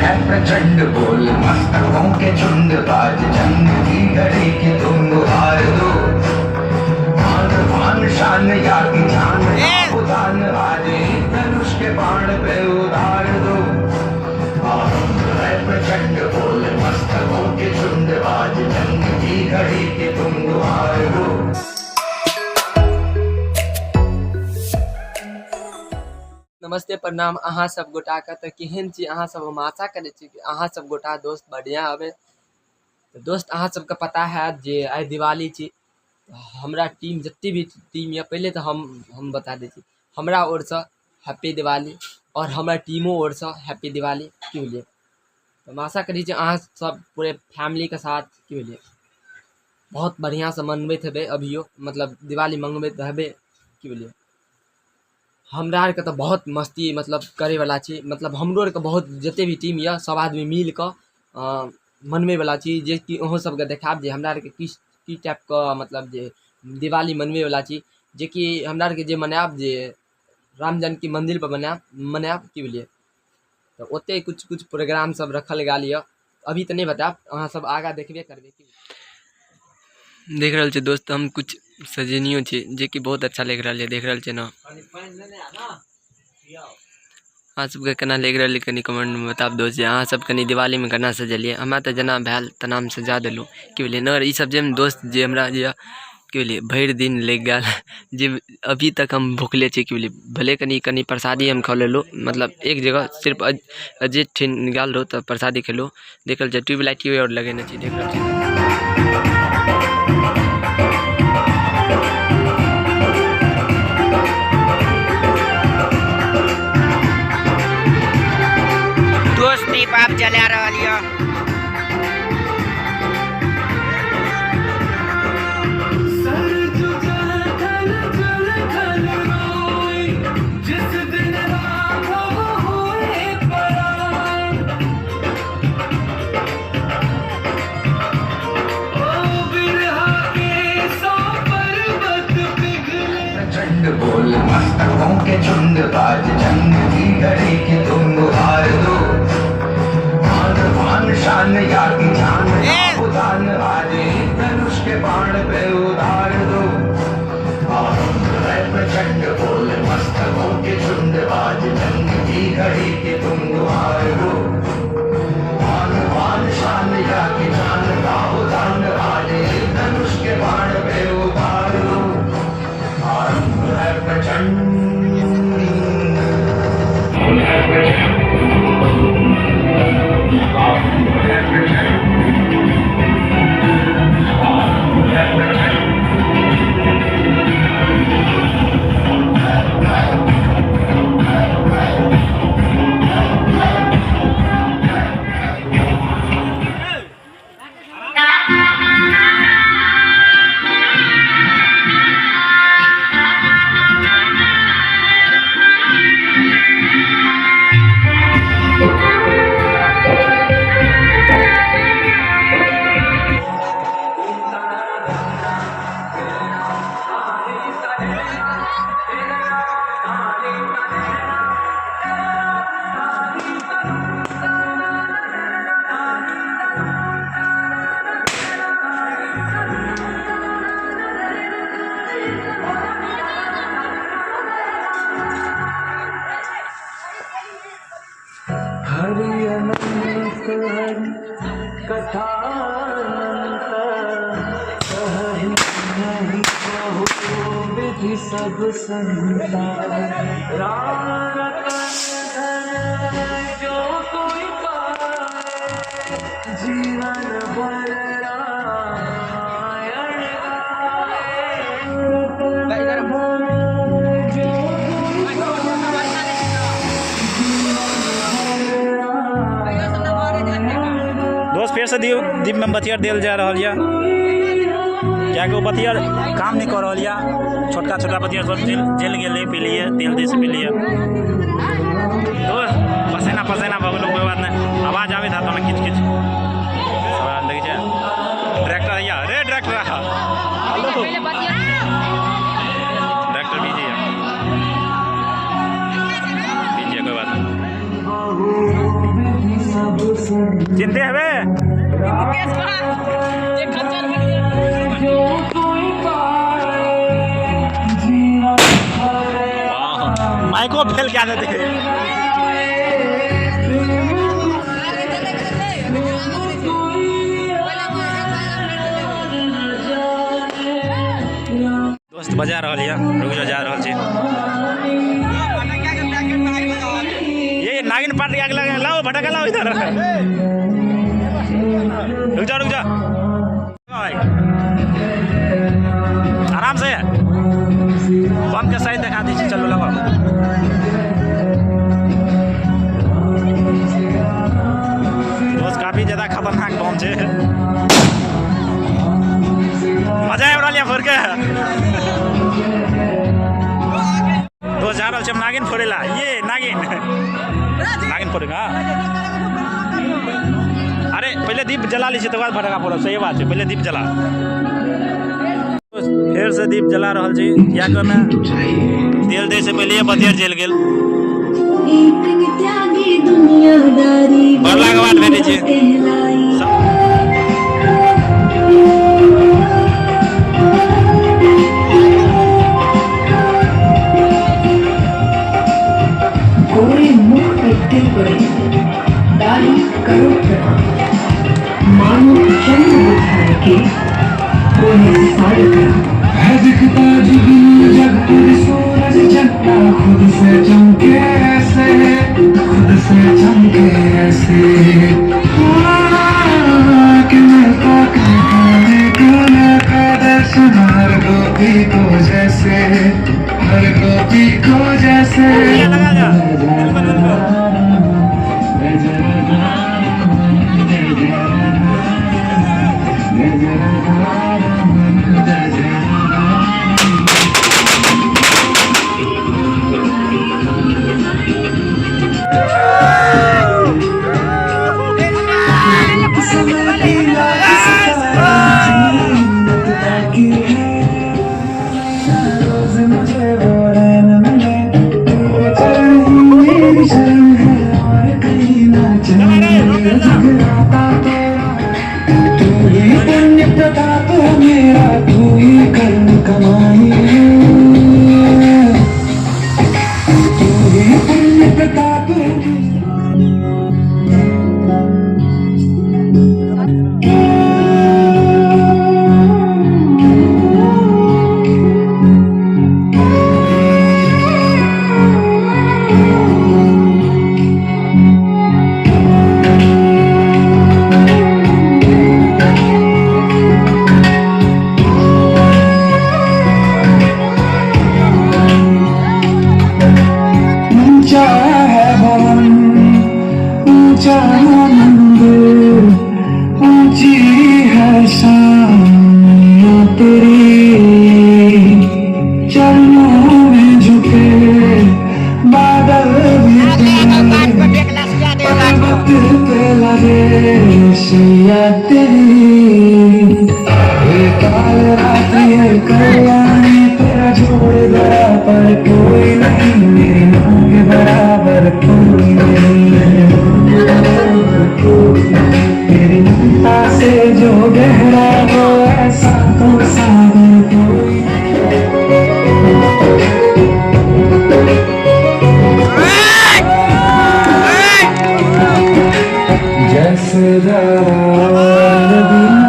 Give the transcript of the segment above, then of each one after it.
है प्रचंड बोल मस्तकों के झुंड बाज जंग की घड़ी की तुम गुहार दो। आन बान शान या की जान उदान आज धनुष के बाण पे उधार दो। आरंभ है प्रचंड बोल मस्तकों के झुंड बाज जंग की घड़ी की तुम गुहार दो। नमस्ते प्रणाम अहाँ सब गोटा के। तो केहन छी अहाँ सब? हम आशा करै छी कि अहाँ सब गोटा दोस्त बढ़िया हवे। तो दोस्त अहाँ सबके पता है जे आइ दिवाली छी। हमरा टीम जते भी टीम यऽ, पहिले तऽ हम बता दै छी, हमरा ओरसँ हैप्पी दिवाली और हमरा टीमो ओरसँ हैप्पी दिवाली। की बुझलियै? तो हम आशा करै छी अहाँ सब पूरे फैमिली के साथ की बुझलियै बहुत बढ़िया से मनबैत हेबै। अभियो मतलब दिवाली मंगबैत हेबै। की बुझलियै? हमरा आरके तऽ बहुत मस्ती मतलब करैवला छी। मतलब हमरो आरके बहुत जते भी टीम यऽ सब आदमी मिल कऽ मनबैवला छी, जेकि अहूँ सबके देखायब जे हमरा आरके की टाइपके मतलब जे दिवाली मनबैवला छी, जेकि हमरा आरके जे मनायब जे राम जानकी मन्दिर पर मनायब। की बुझलियै? तऽ ओतै कुछ कुछ प्रोग्राम सब रखल गेल यऽ। अभी तऽ नहि बतायब, अहाँ सब आगाँ देखबे करबै। देख रहल छी दोस्त, हम कुछ सजेनियो छी जेकि बहुत अच्छा लागि रहल है। देख रहल छी ना अहाँ सबके केना लागि रहल है, कनि कमेंट में बताब दोस्त जे अहाँ सब कनि दिवाली में केना सजेलियै। हमरा तऽ जेना भेल तेना हम सजा देलहुँ। की बुझलियै ने? ई सब जे दोस्त जे हमरा जे की बुझलियै भरि दिन लागि गेल जे अभी तक हम भुखले छी। की बुझलियै? भले कनि कनि प्रसादी हम खा लेलहुँ, मतलब एक जगह सिर्फ अजित ठिन गेल रहूँ तऽ प्रसादी खेलहुँ। देख रहल छी ट्यूबलाइट आओर लगेने छी। देख रहल छी दोस्त दीप आप जला रहल यऽ। प्रचंड बोल मस्तकों के झुंड बाज जंग की घड़ी की तुम गुहार दो। आन बान शान या की जान उदान आज धनुष के बाण पे उधार दो। आरंभ है प्रचंड बोल मस्तकों के झुंड बाज जंग की घड़ी की तुम गुहार दो। आन बान शान या की जान उदान आज धनुष के बाण पे उधार दो। आरंभ है प्रचंड है प्रचंड है प्रचंड है प्रचंड। हरि अनंत हरि कथा अनंत कहहि नहीं बहु विधि सब संता। राम रतन धन जो कोई पाए जीवन भर रामायण गाए। रतन धन जो कोई पाए दोस्त फेर से दीप मोमबत्ती आर देल जा रहल यऽ, कियाकि ओ बत्ती आर काम नहीं कर रहल यऽ। छोटका छोटका बत्ती आर सब जल गेलै, पीलिए तेल दे से पीलिए। दोस्त पसेना पसेना भऽ गेलौ, कोई बात नहीं, आवाज आबैत हैत ओना किछु किछु। देखै छियै ट्रैक्टर यऽ, रे ट्रैक्टर हेलो ट्रैक्टर बीजी यऽ, बीजी यऽ, कोई बात नहीं। बहु विधि सब चिन्हते हेबे। माइको फेल क्या देते। दोस्त बजा रहल ये, रुक जाओ, जा रहल छी। ये नागिन पार्टी आग लगे, लाओ भटका लाओ इधर। रुक जा रुक जा, आराम से बम के साइज दिखा दीजिए। चलो लगाओ। दोस्त काफी ज्यादा खतरनाक बम है, मजा आबि रहल फोड़ के। दोस्त जा रहल छी हम नागिन फोड़े ला। ये नागिन नागिन फोड़ेगा। अरे पहले दीप जला ली, तकर बाद फटाका फोड़ब। सही बात है, पहले दीप जला। फेर से दीप जला रहल छी, कियाकि ओहिमे तेल दै से पहले बतियर जलि गेल। बढ़ला के बाद भेटै छै। गोरे मुख पे तिल पड़े, दाढ़ी करो प्रणाम, मानो चंद्र बुझाए के कोई सारे ग्रह। है दिखता जुगनू जग पर सूरज चलता, खुद से चमके ऐसे, खुद से चमके ऐसे। कि मिलता का दर्शन हर गोपी को जैसे, हर गोपी को जैसे। लगा जा, बिल्कुल बिल्कुल। रोज मुझे वो रैन मिले, तेरे चरण ही मेरी शरण है, और कहीं ना चले जगराता तेरा। तू ही पुण्य प्रताप है मेरा, तू ही कर्म कमाई है, तू ही पुण्य प्रताप है। ऊंचा है भवन, ऊंचा है मंदिर, ऊंची है शान तेरी, चरणों में झुके बादल भी तेरे, पर्वत पे लगे शैया तेरी। ये काल रात ये कल्याणी, तेरा छोड़ गया पर कोई नहीं, मेरी माँ के बराबर कोई नहीं। तेरी ममता से जो गहरा हो ऐसा तो सागर कोई। जैसे धारा और नदियाँ,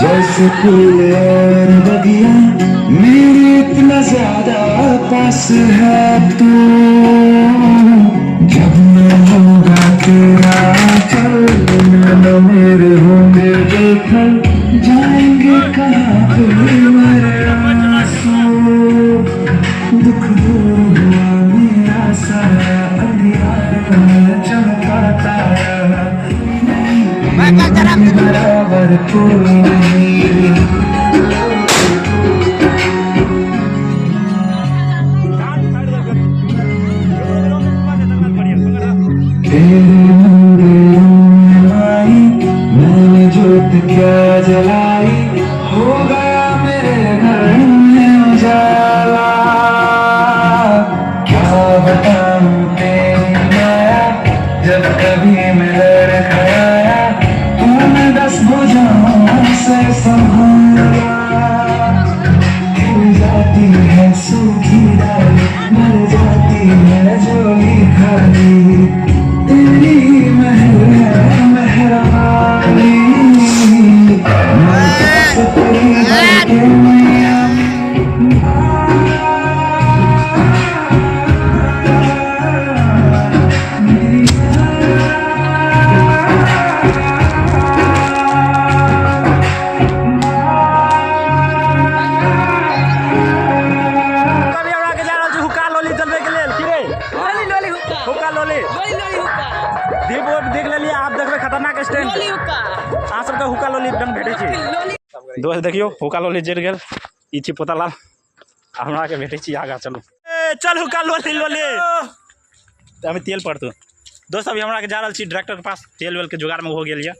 जैसे फूल और बगिया, मेरे इतना ज्यादा पास है तू। जब मैं होगा तेरा चल, न मेरे होंगे बेथल, जाएंगे कहाँ फिर मेरे आंसू। दुख दूर हुआ मेरा सारा, अंधियारा चमका तारा, बराबर कोई नहीं। तेरे मंदिरों में आई मैंने जोत क्या जलाई, हो गया मेरे घर में उजाला। क्या बताऊं तेरी माया, जब कभी मैं लड़खड़ाया, कैसे संभाला। खिल जाती है सूखी डाली, मर जाती है झोली खाली। तेरी महल है मेहरबानी, मैं कैसे तेरी बनके मैया। अभी हमरा के जा रहल छी हुक्का लोली जलबै के लेल की रे? हुक्का लोली दीप उप देख लेलियै, आब देखबै खतरनाक स्टैंड। अहाँ सबके हुक्का लोली एकदम भेटै छै। दोस्त देखियौ हुक्का लोली जरि गेल। ई छी पोतालाल, हमरा के भेटै छी आगाँ। चलू ए, चल हुक्का लोली लोली तऽ अभी तेल पड़तौ। दोस्त अभी हमरा के जा रहल छी डायरेक्टर के पास, तेल वेल के जुगाड़ में हो गेल यऽ।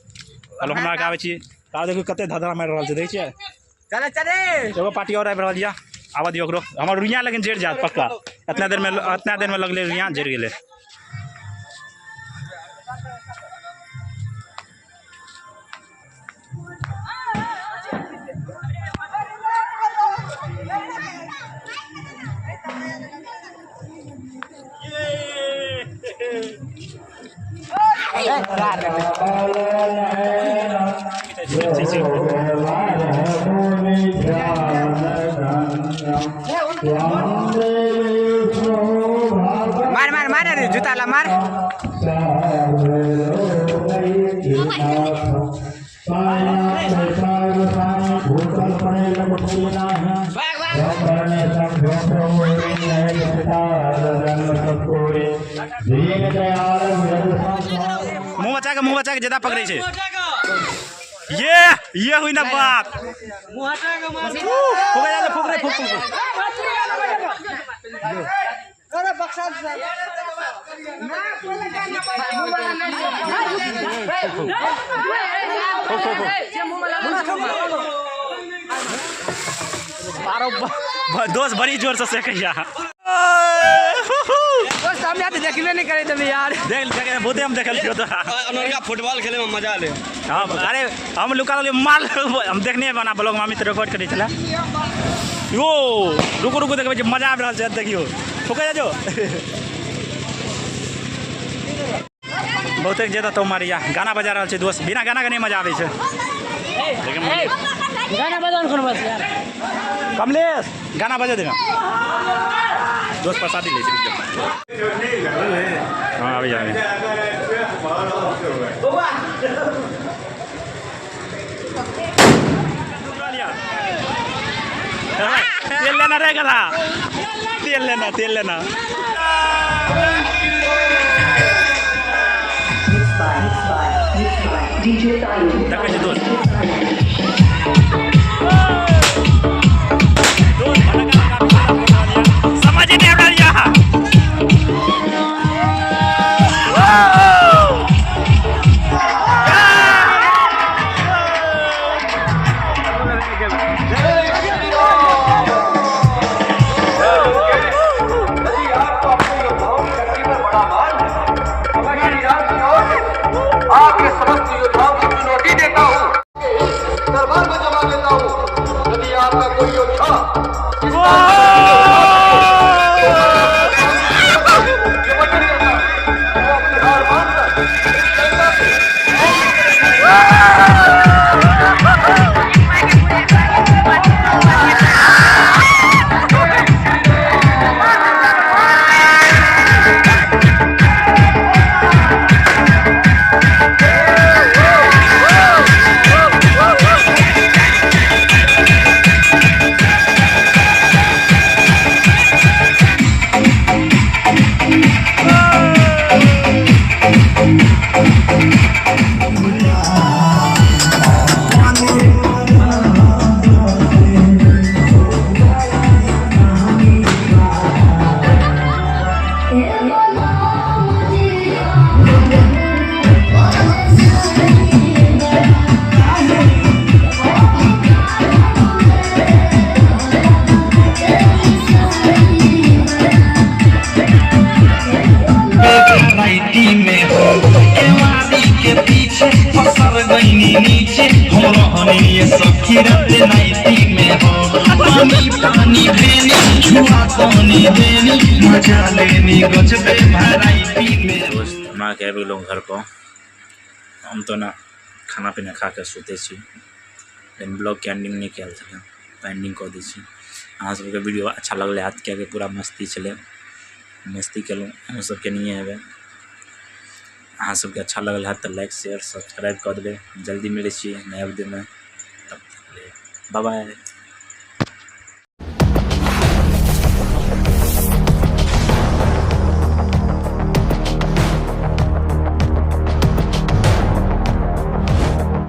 हेलो हमरा के आबै छी। आ देखियौ कते धधरा मारि रहल छै, देखै छियै? चले चले। एगो पार्टी और आबि रहल यऽ, आबऽ दियौ ओकरो। हमर रुइया लेकिन जरि जायत पक्का। एतना देरमे, एतना देरमे लगलै रुइया जरि गेलै। मार मार मार अरे जूता ला मार। मुँह बचा के, मुँह बचा के, ज्यादा पकड़ै छै। ये हुई ना बात। फूक जा, फूक रे, फूक फूक फूक। फूक फूक फूक। आरो दोस्त बड़ी जोर से सेकैया। दोस्त हम तो देखबे नहीं करे तभी यार। देख देख बहुते हम देखल छियो तो। अनोरिया फुटबॉल खेले में मजा ले। हाँ अरे हम लुका लगे माल हम देखने बना ब्लॉग में अमित रिकॉर्ड करै छलै। यो रुको रुको देखबै छै, मजा आबि रहल छै। देखियौ फुकै जा जो बहुते ज्यादा तो मारिया गाना बजा रहल छै। दोस्त बिना गाना के नहीं मजा आबै छै। गाना बजाओ कोन बस यार। कमलेश गाना बजा देना। दोस्त प्रसादी लै छै, रुक जाओ। हाँ आबै जा। तेल लेना रे गला, तेल लेना, तेल लेना। DJ Tayo. देखै छी दोस्त, दोस्त भटका भटका समझ नहीं आ रहा। यदि आपको अपने योद्धाओं की शक्ति पर बड़ा मान है, तो मैं श्री राम की ओर से आपके समस्त योद्धाओं को चुनौती देता हूँ, दरबार में जमा देता हूँ। यदि आपका कोई योद्धा इस बात पर वचन देता हूँ, वो अपनी हार मानकर इस लंका से गईनी नीचे, हम रहनी ये सखी रात नाइटी में हो। पानी पानी भेनी, छुआ तनी देनी, मजा लेनी गजबे भराइटी में। दोस्त, हमरा के आबि गेलहुँ घर पर। हम तऽ ओना खाना पीना खा कऽ सुतै छी, लेकिन ब्लॉगके एंडिंग नहि कयल छलै, तऽ एंडिंग कऽ दै छी। अहाँ सबके वीडियो अच्छा लगलै हैत, किएकि पूरा मस्ती छलै। मस्ती केलहुँ, अहूँ सब केनहिए हेबै। अहाँ सबके अच्छा लगल हैत तऽ लाइक, शेयर, सब्सक्राइब कऽ देबै। जल्दी मिलै छी नया वीडियोमे, तब तक बाय बाय।